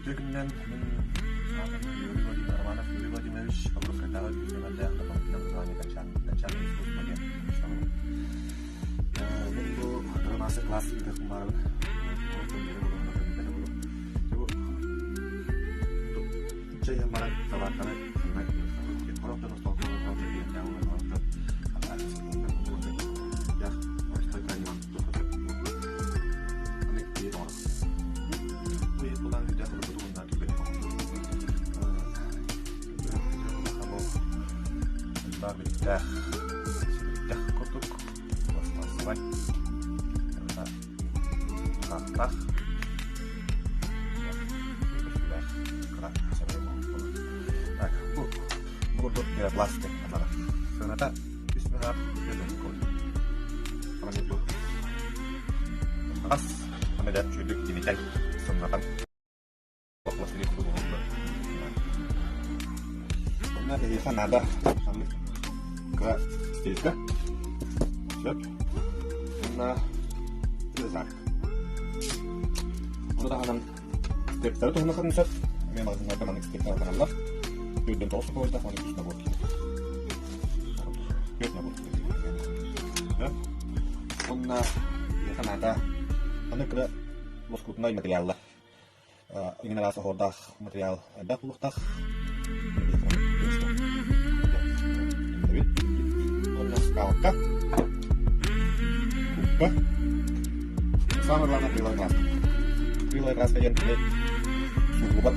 Үтүө күнүнэн мин аатым Юрий Владимир Романов Юрий Владимирович Хабаровскайдааҕы күүс-нөмэрдээх дополнительное образование начальной искусства диэн учууталым. Мин бу мастер-класс ыытыахпын баҕарабын. Чэй иһэн баран табаартары ханна Хорохтон Баар сибиликтээх курдук пластмассовай хаахтаах кыра Так, бу курдук пластик атара. Сыаната үс миллиард Ас, аны да чүйдүк тимитэн, сымнатан пластик курдук оҥордо. Онно эһиэхэ наада ханнык кыра стелька. Сөп. Уонна рюкзак. Ону таһынан Стептэри туһунан сөп. Эмиэ маҕаһыыннарга маннык стептэр атараллар. Үрдэн тоҕус сокуойдаах уонна үс набор. Түөрт набор. Уонна санаата аны кыра лоскутунай материаллар. Иҥин араас оһуордаах материал элбэх булуохтаах. Уонна скалка, кубка. Самое главное акриловая краска. Акриловая краска диэн кини сууллубат.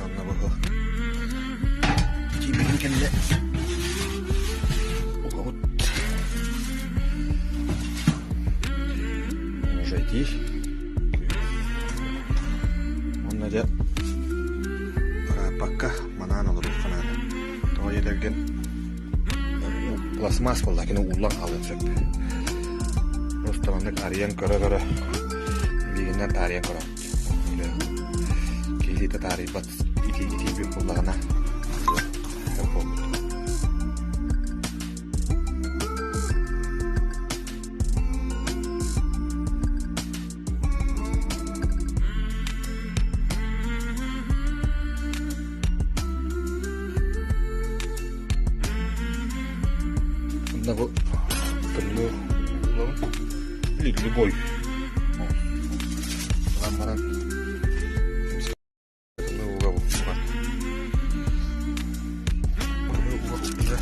Анна бу тиийбитин кэннэ угабыт уже итии. Уонна дьэ ырааппакка манаан олоруохха наада. Тоҕо диэтэргин пластмасс буолла кини ууллан хаалыан сөп. Просто маннык арыйан көрө-көрө биигиннэн таарыйан көрөҕүт. Киһи илиитэ таарыйбат итии итийбит буоллаҕына буолбут. Уонна бу тымныы или любой. Ылан баран тымныы ууга угар. Тымныы ууга уктуга